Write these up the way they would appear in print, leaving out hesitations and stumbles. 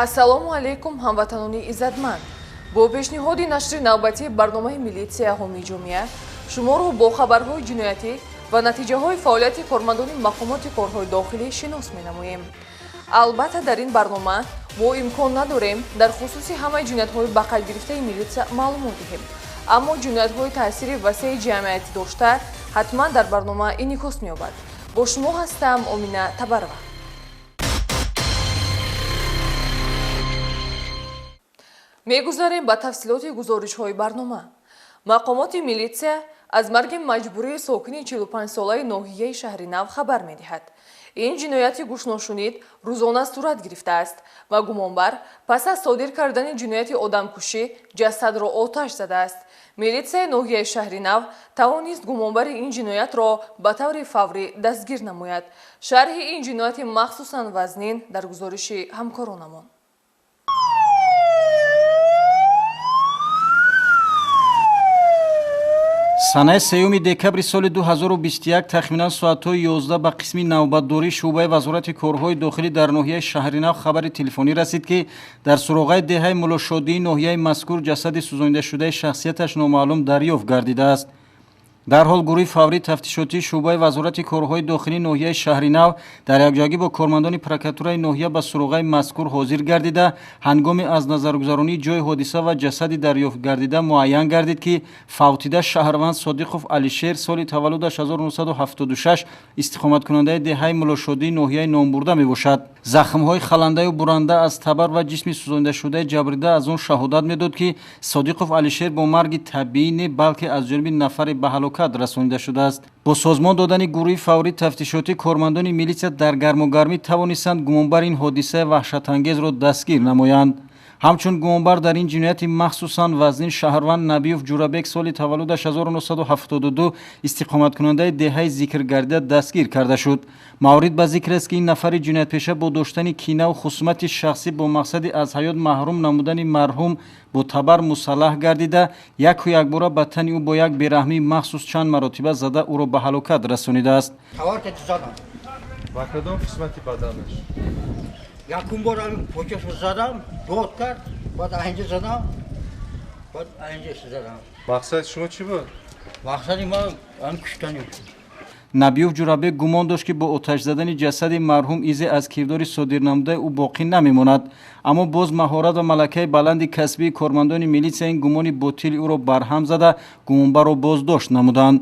Ассалому алайкум, ҳамватанони иззатманд. Бо пешниҳоди нашри навбатии барномаи «Милитсия ҳомии ҷомеа» шуморо бо хабарҳои ҷиноятӣ ва натиҷаҳои фаъолияти кормандони мақомоти корҳои дохилӣ шинос менамоем. Албатта, дар ин барнома мо имкон надорем дар хусуси ҳамаи ҷиноятҳои ба қайд гирифтаи милитсия маълумот диҳем, аммо ҷиноятҳои таъсири васеи ҷамъиятӣ дошта ҳатман дар барнома инъикос меёбад. Бо шумо ҳастам Омина Табарова. Мегузарем ба тафсилоти гузоришҳои барнома. Мақомоти милитсия аз марги маҷбурии сокини 45-солаи ноҳияи Шаҳри Нав хабар медиҳад. Ин ҷинояти гӯшношунид рӯзона сурат гирифтааст ва гумонбар пас аз содир кардани ҷинояти одамкушӣ ҷасадро оташ задааст. Милитсияи ноҳияи Шаҳри Нав тавонист гумонбари ин ҷиноятро ба таври фаврӣ дастгир намояд. Шарҳи ин ҷинояти махсусан вазнин дар гузориши ҳамкоронамон. Санаи 3 декабри соли 2021 тахминан соатҳои 11 ба қисми навбатдории шӯъбаи Вазорати корҳои дохилӣ дар ноҳияи Шаҳринав хабари телефонӣ расид, ки дар суроғаи деҳаи Муллошодии ноҳияи мазкур ҷасади сӯзонидашудаи шахсияташ номаълум дарёфт гардидааст. Дарҳол гурӯҳи фаврии тафтишотии шӯъбаи Вазорати корҳои дохилии ноҳияи Шаҳринав дар якҷоягӣ бо кормандони прокуратураи ноҳия ба суроғаи мазкур ҳозир гардида, ҳангоми аз назаргузаронии ҷои ҳодиса ва ҷасади дарёфт гардида муайян гардид, ки фавтида шаҳрванд Содиқов Алишер, соли таваллудаш 1976, истиқоматкунандаи деҳаи Муллошодии ноҳияи номбурда мебошад. Захмҳои халандаю буранда аз табар ва ҷисми сӯзонидашудаи ҷабрида аз он шаҳодат медод, ки Содиқов Алишер бо марги табиӣ не, балки аз ҷониби нафаре ба ҳалокат расонида шудааст. Бо созмон додани гурӯҳи фаврии тафтишотӣ кормандони милитсия дар гармугармӣ тавонистанд гумонбар ин ҳодисаи ваҳшатангезро дастгир намоянд. Ҳамчун гумонбар дар ин ҷинояти махсусан вазнин шаҳрванд Набиёв Ҷурабек, соли таваллудаш 1972, истиқоматкунандаи деҳаи зикргардида дастгир карда шуд. Маврид ба зикр аст, ки ин нафари ҷиноятпеша бо доштани кинаву хусумати шахсӣ бо мақсади аз ҳаёт маҳрум намудани марҳум бо табар мусаллаҳ гардида, яку якбора ба тани ӯ бо як бераҳмии махсус чанд маротиба зада, ӯро ба ҳалокат расонидааст. Ба кадом қисмати баданаш? Якум бор почашо задам, дод кард, баъд айнҷа задам, баъд айнҷа задам. Мақсади шумо чӣ буд? Мақсади ман ам куштани. Набиёв Ҷурабек гумон дошт, ки бо оташ задани ҷасади марҳум изе аз кирдори содирнамудаи ӯ боқӣ намемонад, аммо боз маҳорат ва малакаи баланди касбии кормандони милитсия ин гумони ботили ӯро барҳам зада, гумонбарро боздошт намуданд.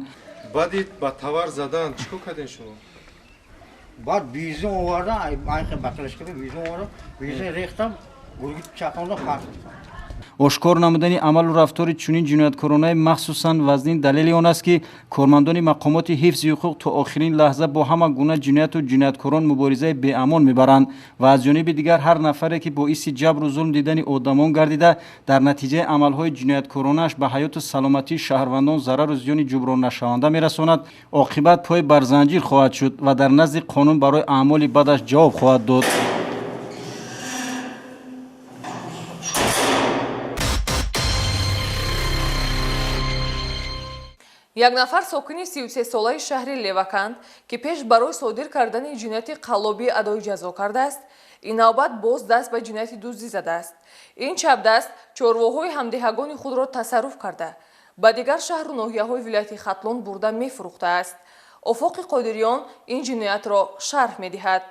Баъди ба тавар задан чӣ кор кардем шумо? Баъд бензин овардам, айхе баклашкаби бензин овардам, бензин рехтам, гургит чақондам, партофтам. Ошкор намудани амалу рафтори чунин ҷинояткоронаи махсусан вазнин далели он аст, ки кормандони мақомоти ҳифзи ҳуқуқ то охирин лаҳза бо ҳама гуна ҷинояту ҷинояткорон муборизаи беамон мебаранд ва аз ҷониби дигар ҳар нафаре, ки боиси ҷабру зулм дидани одамон гардида, дар натиҷаи амалҳои ҷинояткоронааш ба ҳаёту саломатии шаҳрвандон зарару зиёни ҷуброннашаванда мерасонад, оқибат пой бар занҷир хоҳад шуд ва дар назди қонун барои аъмоли бадаш ҷавоб хоҳад дод. Як нафар сокини 33-солаи шаҳри Леваканд, ки пеш барои содир кардани ҷинояти қаллобӣ адои ҷазо кардааст, ин навбат боз даст ба ҷинояти дуздӣ задааст. Ин чапдаст чорвоҳои ҳамдеҳагони худро тасарруф карда, ба дигар шаҳру ноҳияҳои вилояти Хатлон бурда мефурӯхтааст. Офоқи Қодириён ин ҷиноятро шарҳ медиҳад.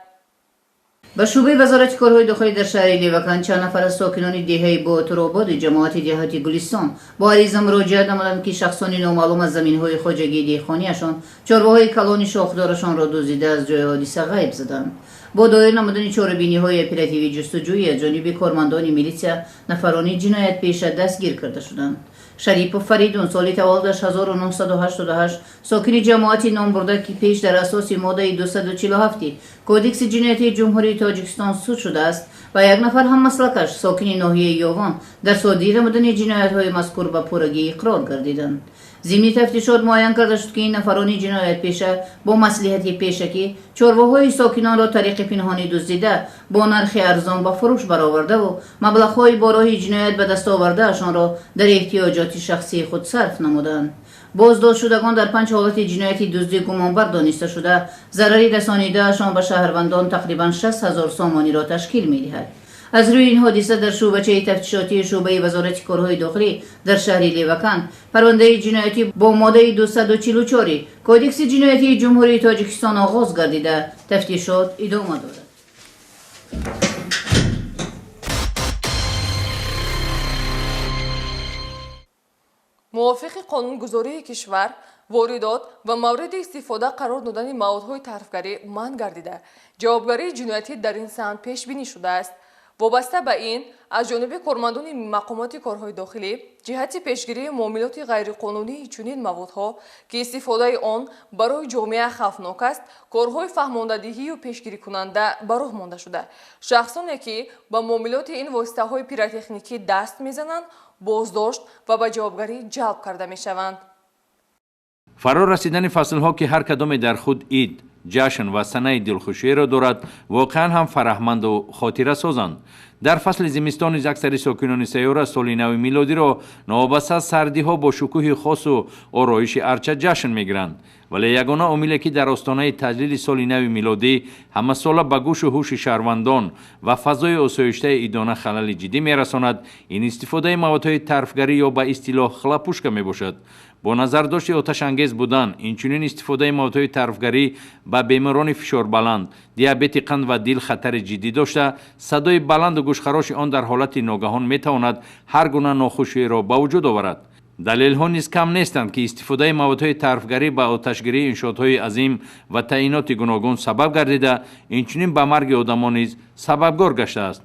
Ба шӯъбаи Вазорати корҳои дохилӣ дар шаҳри Леваканд чанд нафар аз сокинони деҳаи Ботурободи ҷамоати деҳоти Гулистон бо ариза муроҷиат намуданд, ки шахсони номаълум аз заминҳои хоҷагии деҳқониашон чорвоҳои калони шохдорашонро дуздида, аз ҷои ҳодиса ғайб заданд. Бо доир намудани чорабиниҳои оперативӣ ҷустуҷӯӣ аз ҷониби кормандони милитсия нафарони ҷиноятпеша дастгир карда шуданд. Шарипов Фаридун, соли таваллудаш 1988, сокини ҷамоати номбурда, ки пеш дар асоси моддаи 247 Кодекси ҷиноятии Ҷумҳурии Тоҷикистон суд шудааст, ва як нафар ҳаммаслакаш, сокини ноҳияи Ёвон, дар содир намудани ҷиноятҳои мазкур ба пуррагӣ иқрор гардиданд. Зимни тафтишот муайян карда шуд, ки ин нафарони ҷиноятпеша бо маслиҳати пешакӣ чорвоҳои сокинонро тариқи пинҳонӣ дуздида, бо нархи арзон ба фурӯш баровардаву маблағҳои бо роҳи ҷиноят ба даст овардаашонро дар эҳтиёҷоти шахсии худ сарф намуданд. Боздоштшудагон дар панҷ ҳолати ҷинояти дуздӣ гумонбар дониста шуда, зарари расонидаашон ба шаҳрвандон тақрибан 60 000 сомониро ташкил медиҳад. Аз рӯи ин ҳодиса дар шӯъбачаи тафтишотии шӯъбаи вазорати корҳои дохилӣ дар шаҳри Леваканд парвандаи ҷиноятӣ бо моддаи 244 Кодекси ҷиноятии Ҷумҳурии Тоҷикистон оғоз гардида, тафтишот идома дорад. Мувофиқи қонунгузории кишвар, воридот ва мавриди истифода қарор додани маводҳои тарфгарӣ манъ гардида, ҷавобгарии ҷиноятӣ дар ин самт пешбинӣ шудааст. Вобаста ба ин, аз ҷониби кормандони мақомоти корҳои дохилӣ ҷиҳати пешгирии муомилоти ғайриқонунии чунин маводҳо, ки истифодаи он барои ҷомеа хавфнок аст, корҳои фаҳмондадиҳию пешгирикунанда ба роҳ монда шуда, шахсоне ки ба муомилоти ин воситаҳои пиротехникӣ даст мезананд, боздошт ва ба ҷавобгарӣ ҷалб карда мешаванд. Фаро расидани фаслҳо, ки ҳар кадоме дар худ ид, ҷашн ва санаи дилхушиеро дорад, воқеан ҳам фараҳманду хотирасозанд. Дар фасли зимистон низ аксари сокинони сайёра соли нави милодиро новобаста аз сардиҳо бо шукӯҳи хосу ороиши арча ҷашн мегиранд. Вале ягона омиле, ки дар остонаи таҷлили соли нави милодӣ ҳамасола ба гӯшу ҳуши шаҳрвандон ва фазои осоиштаи идона халали ҷиддӣ мерасонад, ин истифодаи маводҳои тарфгарӣ ё ба истилоҳ хлопушка мебошад. Бо назардошти оташангез будан, инчунин истифодаи маводҳои тарфгарӣ ба беморони фишорбаланд, диабети қанд ва дил хатари ҷиддӣ дошта, садои баланду гӯшхароши он дар ҳолати ногаҳон метавонад ҳар гуна нохуширо ба вуҷуд оварад. Далелҳо низ кам нестанд, ки истифодаи маводҳои тарфгарӣ ба оташгирии иншоотҳои азим ва таъиноти гуногун сабаб гардида, инчунин ба марги одамон низ сабабгор гаштааст.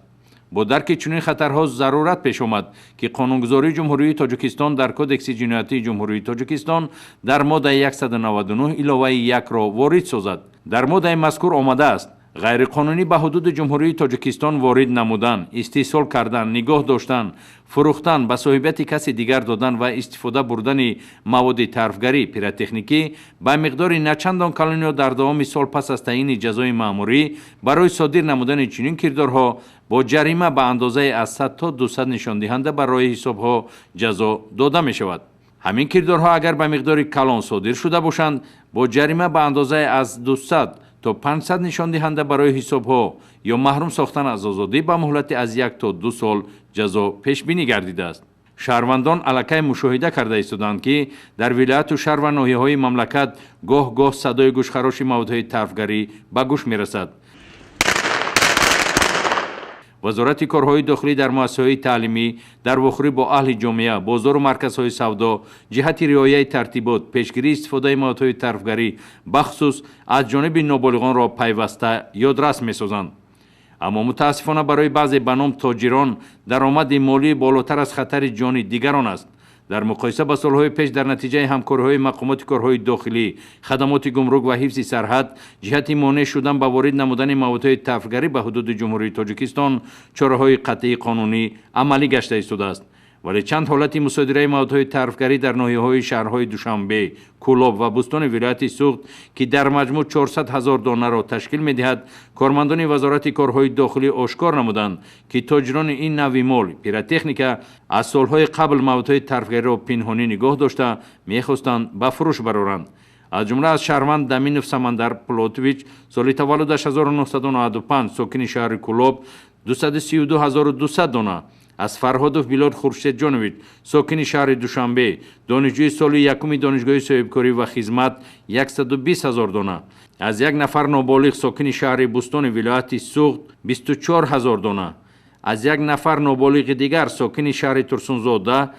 Бо дарки чунин хатарҳо зарурат пеш омад, ки қонунгузории Ҷумҳурии Тоҷикистон дар Кодекси ҷиноятии Ҷумҳурии Тоҷикистон дар моддаи 199 иловаи 1-ро ворид созад. Дар моддаи мазкур омадааст: ғайриқонунӣ ба ҳудуди Ҷумҳурии Тоҷикистон ворид намудан, истеҳсол кардан, нигоҳ доштан, фурӯхтан, ба соҳибияти каси дигар додан ва истифода бурдани маводи тарфгарӣ пиротехникӣ ба миқдори начандон калон ё дар давоми сол пас аз таъини ҷазои маъмурӣ барои содир намудани чунин кирдорҳо бо ҷарима ба андозаи аз 100 то 200 нишондиҳанда ба роҳи ҳисобҳо ҷазо дода мешавад. Ҳамин кирдорҳо агар ба миқдори калон содир шуда бошанд, бо ҷарима ба андозаи аз 200 то 500 нишондиҳанда барои ҳисобҳо ё маҳрум сохтан аз озодӣ ба муҳлати аз 1 то 2 сол ҷазо пешбинӣ гардидааст. Шаҳрвандон аллакай мушоҳида карда истоданд, ки дар вилояту шаҳр ва ноҳияҳои мамлакат гоҳ-гоҳ садои гӯшхароши маводҳои тарфгарӣ ба гӯш мерасад. Вазорати корҳои дохилӣ дар муассисаҳои таълимӣ, дар вохӯрӣ бо аҳли ҷомеа, бозору марказҳои савдо ҷиҳати риояи тартибот, пешгирии истифодаи маводҳои тарфгарӣ бахусус аз ҷониби ноболиғонро пайваста ёдрас месозанд. Аммо мутаассифона барои баъзе ба ном тоҷирон даромади молӣ болотар аз хатари ҷони дигарон аст. Дар муқоиса ба солҳои пеш, дар натиҷаи ҳамкориҳои мақомоти корҳои дохилӣ, хадамоти гумрук ва ҳифзи сарҳад ҷиҳати монеъ шудан ба ворид намудани маводҳои тарфгарӣ ба ҳудуди Ҷумҳурии Тоҷикистон чораҳои қатъии қонунӣ амалӣ гашта истодааст. Вале чанд ҳолати мусодираи маводҳои тарфгарӣ дар ноҳияҳои шаҳрҳои Душанбе, Кӯлоб ва Бӯстони вилояти Суғд, ки дар маҷмӯъ 400 ҳазор донаро ташкил медиҳад, кормандони Вазорати корҳои дохилӣ ошкор намуданд, ки тоҷирони ин нави мол пиротехника аз солҳои қабл маводҳои тарфгариро пинҳонӣ нигоҳ дошта, мехостанд ба фурӯш бароранд. Аз ҷумла аз шаҳрванд Даминов Самандар Пулотович, соли таваллудаш 1995, сокини шаҳри Кӯлоб, 232 200 дона, аз Фарҳодов Билол Хуршедҷонович, сокини шаҳри Душанбе, донишҷӯи соли якуми Донишгоҳи соҳибкорӣ ва хизмат, 120 ҳазор дона, аз як нафар ноболиғ, сокини шаҳри Бӯстони вилояти Суғд, 24 ҳазор дона, аз як нафар ноболиғи дигар, сокини шаҳри Турсунзода,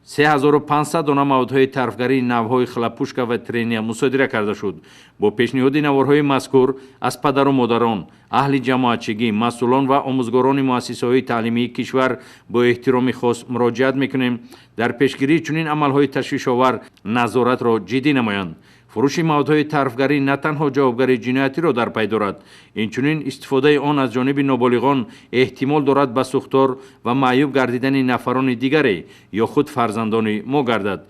3500 дона маводҳои тарфгарии навъҳои хлопушка ва трения мусодира карда шуд. Бо пешниҳоди наворҳои мазкур аз падару модарон, аҳли ҷамоатчигӣ, масъулон ва омӯзгорони муассисаҳои таълимии кишвар бо эҳтироми хос муроҷиат мекунем, дар пешгирии чунин амалҳои ташвишовар назоратро ҷиддӣ намоянд. Фурӯши маводҳои тарфгарӣ на танҳо ҷавобгарии ҷиноятиро дар пай дорад, инчунин истифодаи он аз ҷониби ноболиғон эҳтимол дорад ба сӯхтор ва маъюб гардидани нафарони дигаре ё худ фарзандони мо гардад.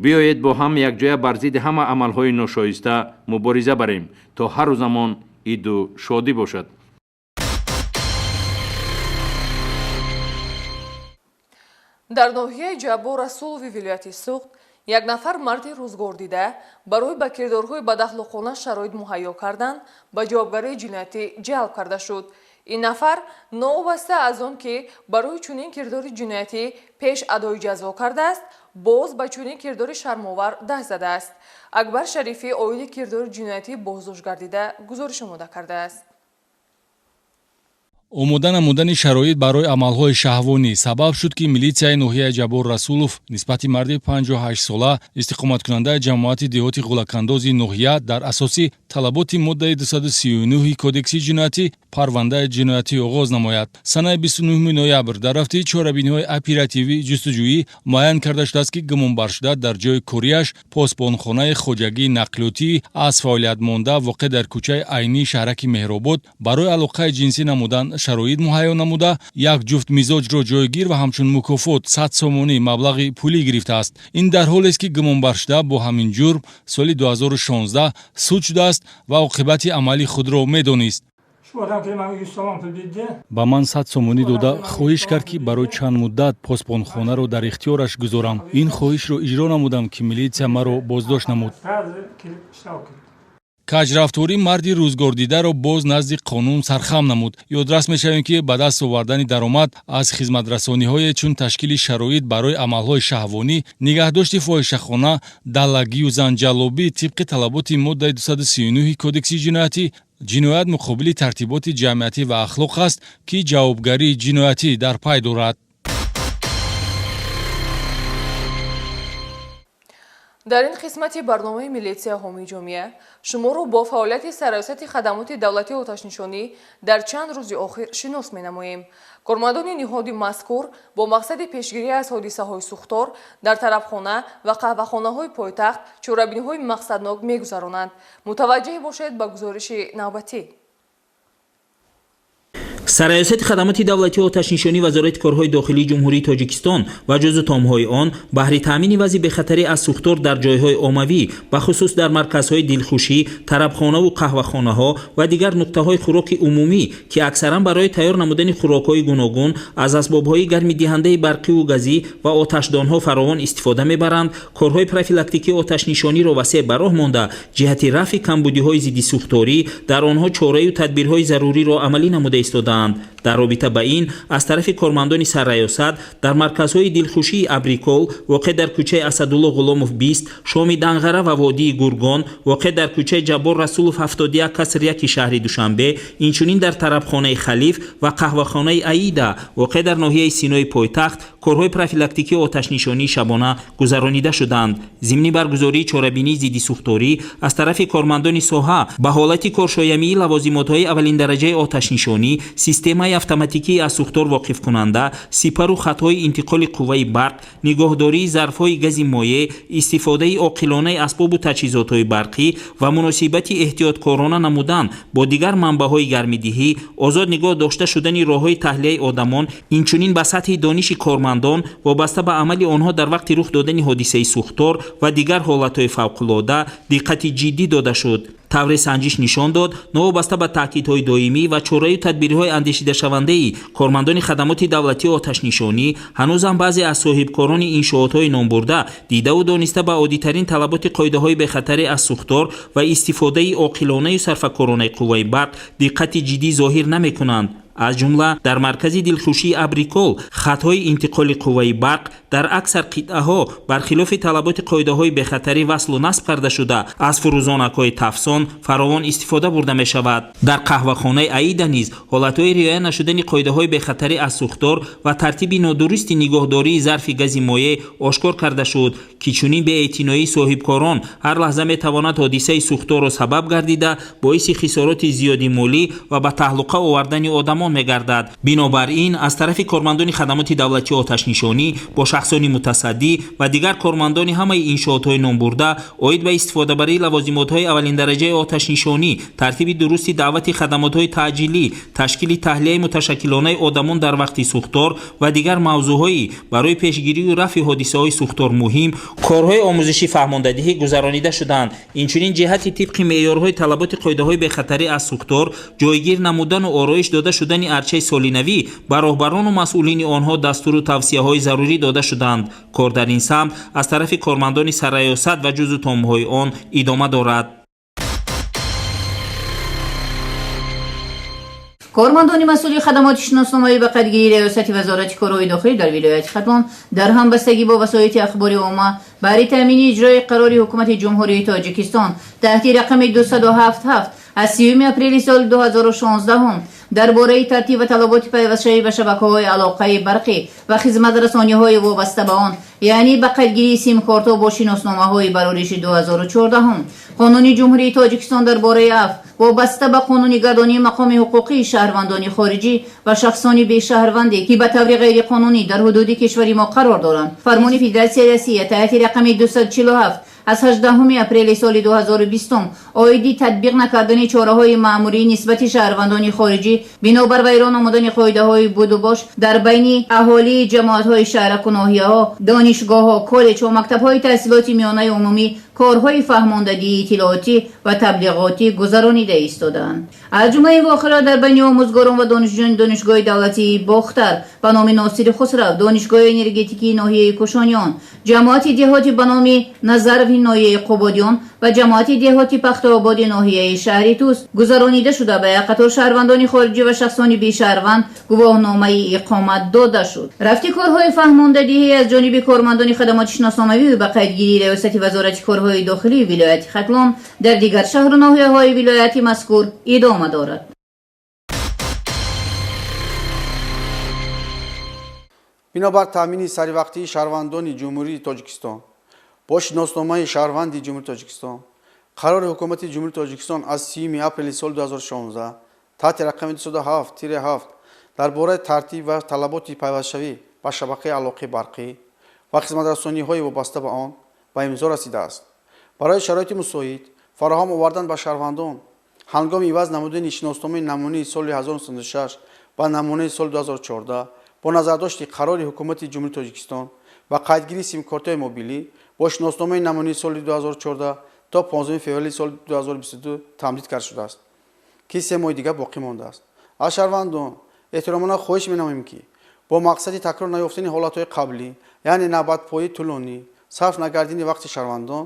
Биёед бо ҳам якҷоя бар зидди ҳама амалҳои ношоиста мубориза барем, то ҳаррӯ замон иду шодӣ бошад. Дар ноҳияи Ҷаббор Расулови вилояти Суғд як нафар марди рӯзгордида барои ба кирдорҳои бадахлоқона шароит муҳайё кардан ба ҷавобгарии ҷиноятӣ ҷалб карда шуд. Ин нафар новобаста аз он ки барои чунин кирдори ҷиноятӣ пеш адои ҷазо кардааст, боз ба чунин кирдори шармовар даст задааст. Акбар Шарифӣ оиди кирдори ҷиноятӣ боздошт гардида гузориш омода кардааст. Омода намудани шароит барои амалҳои шаҳвонӣ сабаб шуд, ки милитсияи ноҳияи Ҷаббор Расулов нисбати марди 58-сола, истиқоматкунандаи ҷамоати деҳоти Ғулакандози ноҳия, дар асоси талаботи моддаи 239 Кодекси ҷиноятӣ парвандаи ҷиноятӣ оғоз намояд. Санаи 29 ноябр дар рафти чорабиниҳои оперативӣ ҷустуҷӯӣ муайян карда шудааст, ки гумонбаршуда дар ҷои кориаш, посбонхонаи хоҷагии нақлиётӣ аз фаъолият монда, воқеъ дар кӯчаи Айнии шаҳраки Меҳробод, барои алоқаи ҷинсӣ намудан шароит муҳайё намуда, як ҷуфт мизоҷро ҷойгир ва ҳамчун мукофот 100 сомонӣ маблағи пулӣ гирифтааст. Ин дар ҳолест, ки гумонбаршуда бо ҳамин ҷурм соли 2016 суд шудааст ва оқибати амали худро медонист. Ба ман 100 сомонӣ дода, хоҳиш кард, ки барои чанд муддат посбонхонаро дар ихтиёраш гузорам. Ин хоҳишро иҷро намудам, ки милитсия маро боздошт намуд. Каҷрафторӣ марди рӯзгордидаро боз назди қонун сархам намуд. Ёдрас мешавем, ки ба даст овардани даромад аз хизматрасониҳое чун ташкили шароит барои амалҳои шаҳвонӣ, нигаҳдошти фоҳишахона, даллагию занҷаллобӣ тибқи талаботи моддаи 239 Кодекси ҷиноятӣ ҷиноят муқобили тартиботи ҷамъиятӣ ва ахлоқ аст, ки ҷавобгарии ҷиноятӣ дар пай дорад. Дар ин қисмати барномаи «Милитсия ҳомии ҷомеа» шуморо бо фаъолияти Сарраёсати хадамоти давлатии оташнишонӣ дар чанд рӯзи охир шинос менамоем. Кормандони ниҳоди мазкур бо мақсади пешгирӣ аз ҳодисаҳои сӯхтор дар тарабхона ва қаҳвахонаҳои пойтахт чорабиниҳои мақсаднок мегузаронанд. Мутаваҷҷеҳ бошед ба гузориши навбатӣ. Сарраёсати хадамоти давлатии оташнишонӣ Вазорати корҳои дохилии Ҷумҳурии Тоҷикистон ва ҷузъу томҳои он баҳри таъмини вазъи бехатарӣ аз сӯхтор дар ҷойҳои оммавӣ, бахусус дар марказҳои дилхушӣ, тарабхонаву қаҳвахонаҳо ва дигар нуқтаҳои хӯроки умумӣ, ки аксаран барои тайёр намудани хӯрокҳои гуногун аз асбобҳои гармидиҳандаи барқиву газӣ ва оташдонҳо фаровон истифода мебаранд, корҳои профилактикии оташнишониро васеъ ба роҳ монда, ҷиҳати рафъи камбудиҳои зиддисӯхторӣ дар онҳо чораю тадбирҳои заруриро амалӣ намуда истодаанд. Дар робита ба ин аз тарафи кормандони сарраёсат дар марказҳои дилхушии «Абрикол», воқеъ дар кӯчаи Асадулло Ғуломов 20, «Шоми Данғара» ва «Водии Гургон», воқеъ дар кӯчаи Ҷаббор Расулов 71 каср 1 шаҳри Душанбе, инчунин дар тарабхонаи «Халиф» ва қаҳвахонаи «Аида», воқеъ дар ноҳияи Синои пойтахт, корҳои профилактикии оташнишонии шабона гузаронида шуданд. Зимни баргузории чорабинии зиддисӯхторӣ аз тарафи кормандони соҳа ба ҳолати коршоямии лавозимотҳои аввалиндараҷаи оташнишонӣ, системаи автоматикии аз сӯхтор воқифкунанда, сипару хатҳои интиқоли қувваи барқ, нигоҳдории зарфҳои гази моеъ, истифодаи оқилонаи асбобу таҷҳизотҳои барқӣ ва муносибати эҳтиёткорона намудан бо дигар манбаъҳои гармидиҳӣ, озод нигоҳ дошта шудани роҳҳои таҳлияи одамон, инчунин ба сатҳи дониши кормандон вобаста ба амали онҳо дар вақти рух додани ҳодисаи сӯхтор ва дигар ҳолатҳои фавқулода диққати ҷиддӣ дода шуд. Тавре санҷиш нишон дод, новобаста ба таъкидҳои доимӣ ва чораю тадбирҳои андешидашавандаи кормандони хадамоти давлатии оташнишонӣ, ҳанӯзам баъзе аз соҳибкорони иншоотҳои номбурда дидаву дониста ба оддитарин талаботи қоидаҳои бехатарӣ аз сӯхтор ва истифодаи оқилонаю сарфакоронаи қувваи барқ диққати ҷиддӣ зоҳир намекунанд. Аз ҷумла дар маркази дилхушии «Абрикол» хатҳои интиқоли қувваи барқ дар аксар қитъаҳо бархилофи талаботи қоидаҳои бехатарӣ васлу насб карда шуда, аз фурӯзонакҳои тафсон фаровон истифода бурда мешавад. Дар қаҳвахонаи «Аида» низ ҳолатҳои риоя нашудани қоидаҳои бехатарӣ аз сӯхтор ва тартиби нодурусти нигоҳдории зарфи гази моеъ ошкор карда шуд, ки чунин беэътиноии соҳибкорон ҳар лаҳза метавонад ҳодисаи сӯхторро сабаб гардида, боиси хисороти зиёди молӣ ва ба таҳлука овардани одамон мегардад. Бинобар ин аз тарафи кормандони хадамоти давлатии оташнишонӣ бо шахсони мутасаддӣ ва дигар кормандони ҳамаи иншоотҳои номбурда оид ба истифодабарии лавозимотҳои аввалиндараҷаи оташнишонӣ, тартиби дурусти даъвати хадамотҳои таъҷилӣ, ташкили таҳлияи муташаккилонаи одамон дар вақти сӯхтор ва дигар мавзӯъҳои барои пешгирию рафъи ҳодисаҳои сӯхтор муҳим корҳои омӯзишӣ фаҳмондадиҳӣ гузаронида шуданд. Инчунин ҷиҳати тибқи меъёрҳои талаботи қоидаҳои бехатарӣ аз сӯхтор ҷойгир намудану ороиш дода шудани арчаи солинавӣ ба роҳбарону масъулини онҳо дастуру тавсияҳои зарурӣ дода шуданд. Кор дар ин самт аз тарафи кормандони сарраёсат ва ҷузъу томҳои он идома дорад. Кормандони масъули хадамоти шиносномавӣ ба қайдгирии Раёсати Вазорати корҳои дохилӣ дар вилояти Хатлон дар ҳамбастагӣ бо васоити ахбори омма баҳри таъмини иҷрои қарори Ҳукумати Ҷумҳурии Тоҷикистон таҳти рақами 277 аз 30 апрели соли 2016 дар бораи тартиб ва талаботи пайвастшавӣ ба шабакаҳои алоқаи барқӣ ва хизматрасониҳои вобаста ба он, яъне ба қайдгирии симкортҳо бо шиносномаҳои барориши 2014, Қонуни Ҷумҳурии Тоҷикистон дар бораи афв вобаста ба қонунигардонии мақоми ҳуқуқии шаҳрвандони хориҷӣ ва шахсони бешаҳрванде, ки ба таври ғайриқонунӣ дар ҳудуди кишвари мо қарор доранд, фармони Федератсияи Россия таҳти рақами 247 аз 18 апрели соли 2020 оиди татбиқ накардани чораҳои маъмурӣ нисбати шаҳрвандони хориҷӣ бинобар вайрон намудани қоидаҳои будубош дар байни аҳолии ҷамоатҳои шаҳраку ноҳияҳо, донишгоҳҳо, коллеҷҳо, мактабҳои таҳсилоти миёнаи умумӣ корҳои фаҳмондадии иттилоотӣ ва таблиғотӣ гузаронида истодаанд. Аз ҷумлаи воқеа дар байни омӯзгорон ва донишҷӯёни Донишгоҳи давлатии Бохтар ба номи Носири Хусрав, Донишгоҳи энергетикии ноҳияи Кушониён, ҷамоати деҳоти ба номи Назарови ноҳияи Қубодиён ва ҷамоати деҳоти Пахтаободи ноҳияи шаҳри Тӯс гузаронида шуда, ба як қатор шаҳрвандони хориҷӣ ва шахсони бешаҳрванд гувоҳномаи иқомат дода шуд. Рафти корҳои фаҳмондадиҳӣ аз ҷониби кормандони хадамоти шиносномавӣ ба қайдгирии Раёсати Вазорати корҳои дохилии вилояти Хатлон дар дигар шаҳру ноҳияҳои вилояти мазкур идома дорад. Бинобар таъмини саривақтии шаҳрвандони Ҷумҳурии Тоҷикистон бо шиносномаи шаҳрванди Ҷумҳурии Тоҷикистон, қарори Ҳукумати Ҷумҳурии Тоҷикистон аз 30 апрели соли 2016 таҳти рақами 207-7 дар бораи тартиб ва талаботи пайвастшавӣ ба шабакаи алоқаи барқӣ ва хизматрасониҳои вобаста ба он ба имзо расидааст. Барои шароити мусоид фароҳам овардан ба шаҳрвандон ҳангоми иваз намудани шиносномаи намунаи соли 1996 ба намунаи соли 2014 бо назардошти қарори Ҳукумати Ҷумҳурии Тоҷикистон ба қайдгирии симкортҳои мобилӣ бо шиносномаи намунаи соли 2014 то 15 феврали соли 2022 тамдид карда шудааст, ки 3 моҳи дигар боқӣ мондааст. Аз шаҳрвандон эҳтиромона хоҳиш менамоем, ки бо мақсади такрор наёфтани ҳолатҳои қаблӣ, яъне навбатпоии тӯлонӣ, сарф нагардидани вақти шаҳрвандон,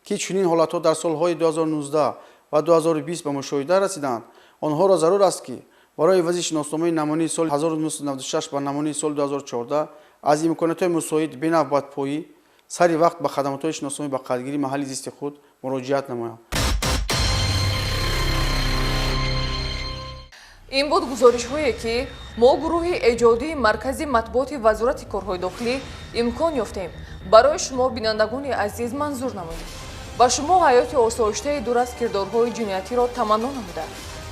ки чунин ҳолатҳо дар солҳои 2019 ва 2020 ба мушоҳида расиданд, онҳоро зарур аст, ки барои ивази шиносномаи намунаи соли 1996 ба намунаи соли 2014 аз имкониятҳои мусоид бенавбатпоӣ сари вақт ба хадамотҳои шиносномаи ба қайдгирии маҳалли зисти худ муроҷиат намоянд. Ин буд гузоришҳое, ки мо, гурӯҳи эҷодии маркази матбуоти Вазорати корҳои дохилӣ, имкон ёфтем барои шумо, бинандагони азиз, манзур намоем. Ба шумо ҳаёти осоиштаи дур аз кирдорҳои ҷиноятиро таманно намуда,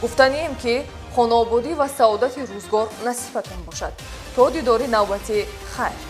гуфтанием, ки хонаободӣ ва саодати рӯзгор насибатон бошад. То дидори навбатӣ, хайр.